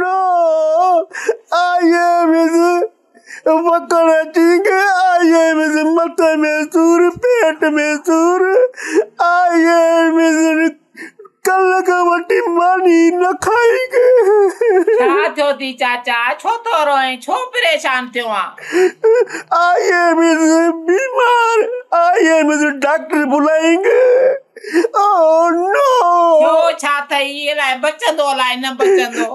No I M از وڪڙ اچينگ I M از مٿي ۾ سور پيٽ ۾ سور I M از ڪلهه کان وٺي ماني نه کائينگ. ڇا ٿيو ٿي چاچا ڇو ٿو روئين ڇو پريشان ٿيو آن. I M از بيمار I M از ڊاڪٽر بلائينگ او نو. ٿيو ڇا ٿئي الائي بچندو الائي نه بچندو.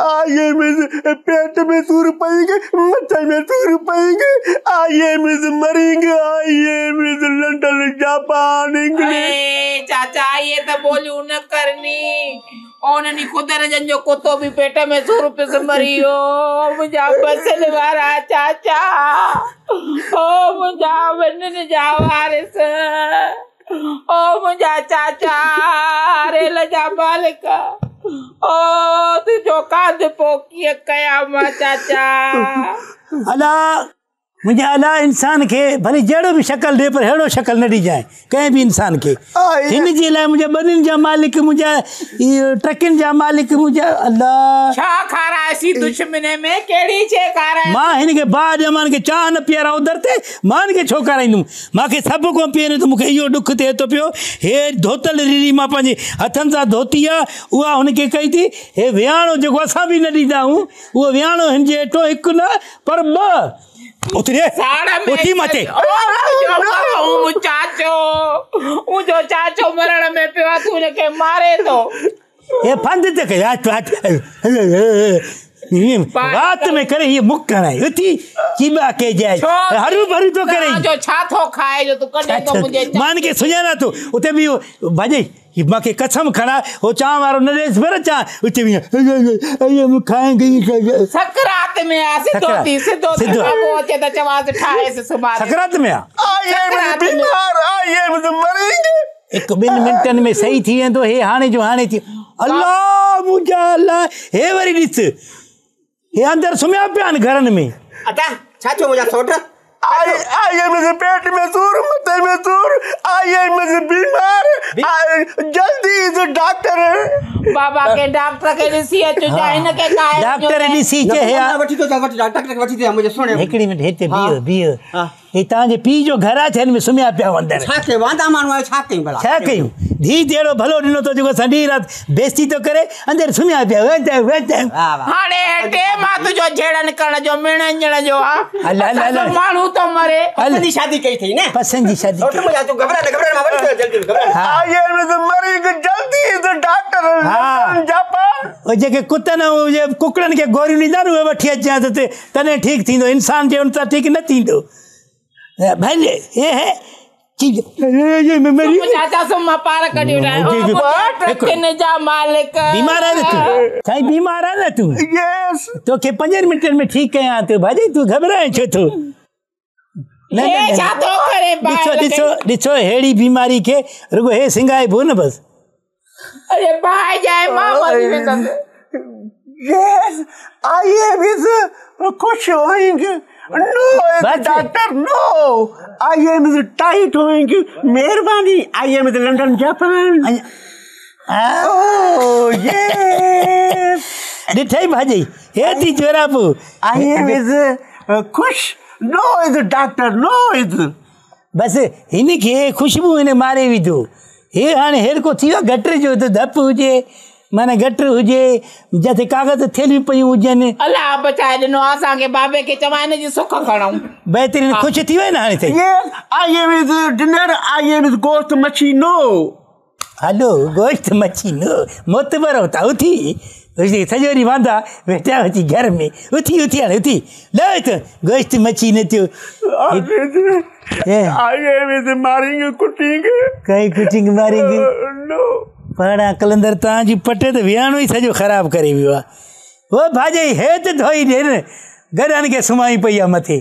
I M از پيٽ ۾ سور پئينگ مٿي ۾ سور پئينگ I M از مرينگ I M از لنڊن جاپان انگلينڊ. اي چاچا اهي ته ٻوليون نه ڪرني اونني خدر جن جو ڪتو به پيٽ ۾ سور پيس مري ويو منهنجا بسن وارا چاچا او منهنجا ونن جا وارث او منهنجا چاچا ريل جا مالڪ او تنهنجو ڪانڌ پو ڪيئن ڪيان مان چاچا. الا منهنجا الا انسان کي ڀلي جهڙو به شڪل ڏي پر ههڙو شڪل نه ڏجانء ڪنهن به انسان کي هن جي لاء منهنجا ٻنين جا مالڪ منهنجا ٽرڪن جا مالڪ منهنجا الا. ڇا کارائسي دشمني ۾ ڪهڙي شيء کارائسي. مان هن کي باهه ڏيان مان هن کي چانهه نه پياران در تي مان هن کي ڇو کارائيندم مان کي سڀ کان پهريون ته مون کي اهو ڏک ٿئي ٿو پيو هي ڌوتل ريڙهي مان پنهنجي هٿن سان ڌوتي آ اها هن کي ڪئي ٿي هي ويهاڻو جيڪو اسان به نه ڏيندا آهيون اهو ويهاڻو هن جي هيٺو هڪ نه پر ٻه. اٿي ري اٿي مٿي. چاچو منهنجو چاچو مرڻ ۾ پيو آ تون هن کي مارين ٿو. هي ڦند تي ڪئي وات ۾ ڪري هي مڪ هڻائي اٿي چيٻا ڪي جائي هرو ڀرو ٿو ڪري. جو ڇا ٿو کائي جو تون ڪڏهن ٿو منهنجي مان هن کي سڃاڻان ٿو اتي به ڀاڄي هي مان کي قسم کڻا هو چانهه وارو نه ڏيس پر چانهه اتي وڃي کائين گئي سڪرات ۾ آ سڌو ٿي سڌو ٿي بابو اچي ته چوانس ٺاهيس سڀاڻي سڪرات ۾ آ I am بيمار I M مرينگ هڪ ٻن منٽن ۾ صحيح ٿي ويندو هي هاڻي جو هاڻي ٿي الله منهنجا الله هي وري ڏس هي اندر سمهيا پيا آهن گهرن ۾. ادا ڇا ٿيو منهنجا سوٽ؟ آئي ايم از پيٽ ۾ سور مٿي ۾ سور I M از بيمار جلدي از ڊاڪٽر. بابا ڪنهن ڊاڪٽر کي ڏسي اچ جا هن کي ڪا ڊاڪٽر ڏسي چي هي وٺي ٿو وٺ ڊاڪٽر کي وٺي ٿو منهنجي سهڻي. هڪڙي منٽ هتي بيهو بيهو هي توهان جي پيء جو گهر آهي ڇا هن ۾ سمهيا پيا آهيو اندر. ڇا ڪيون واندا ماڻهو آهيو ڇا ڪيون ڀلا. ڇا ڪيون ڌيء ته اهڙو ڀلو ڏنو اٿو جيڪو اسان ڏينهن رات بيستي ٿو ڪري اندر سمهيا پيا آهيو هاڻي هي ٽيم آ تنهنجو جهيڙن ڪرڻ جو ميڻن ڏيڻ جو آ هل هل هل ماڻهو ٿو مري. پسند جي شادي ڪئي اٿئي نه. پسند جي شادي ڪئي. منهنجا تون گهٻرا نه گهٻرا نه مان وٺي ٿو جلدي گهٻرا نه. I M از مريض جلدي از ڊاڪٽر لنڊن جاپان. اهي جيڪي ڪتن ۽ ڪڪڙن کي گوريون ڏيندا آهن اهي وٺي اچجانء ته تڏهن ٺيڪ ٿيندو انسان جي ان سان ٺيڪ نه ٿيندو ڀلي هي هي بيمار آهي نه تون سائين بيمار آهي نه تون توکي پنجن منٽن ۾ ٺيڪ ڪيان ٿو ڀاڄي تون گهٻرائين ڇو ٿو ڏسو ڏسو ڏسو ههڙي بيماري کي رڳو هي سنگهائبو نه بس اڙي باهه ڄائي مان مري ويندس. يس I M از خوش hoeing no is doctor no I am is tight hoeing مهرباني I am is London Japan oh yes ڏٺئي ڀاڄي هي ٿي جورابو I M از خوش نو از ڊاڪٽر نو از بس هن کي خوشبو هن ماري وڌو. هي هاڻي هيڙڪو ٿي ويو آهي گٽر جو ته ڌپ هجي معنيٰ گٽر هجي جتي ڪاغذ ٿيلهيون پيون هجن. الله بچائي ڏنو آ اسان کي بابي کي چوان هن جي سک کڻون. بهترين خوش ٿي وئي نه هاڻي سائين. Yes I am is dinner I am is گوشت مڇي نو. هلو گوشت مڇي نو معتبر هتا اٿي سڄو ڏينهن واندا ويٺا اچي گهر ۾ اٿي اٿي هاڻي اٿي لهه ته گوشت مڇي نه ٿيو. ڪائي ڪٽنگ مارينگ پاڙا قلندر تان جي پٽ ته وياڻو ئي سڄو خراب ڪري ويو آ او ڀاڄائي هي ته ڌوئي ڏي نه گڏهن کي سمائي پئي آ مٿي.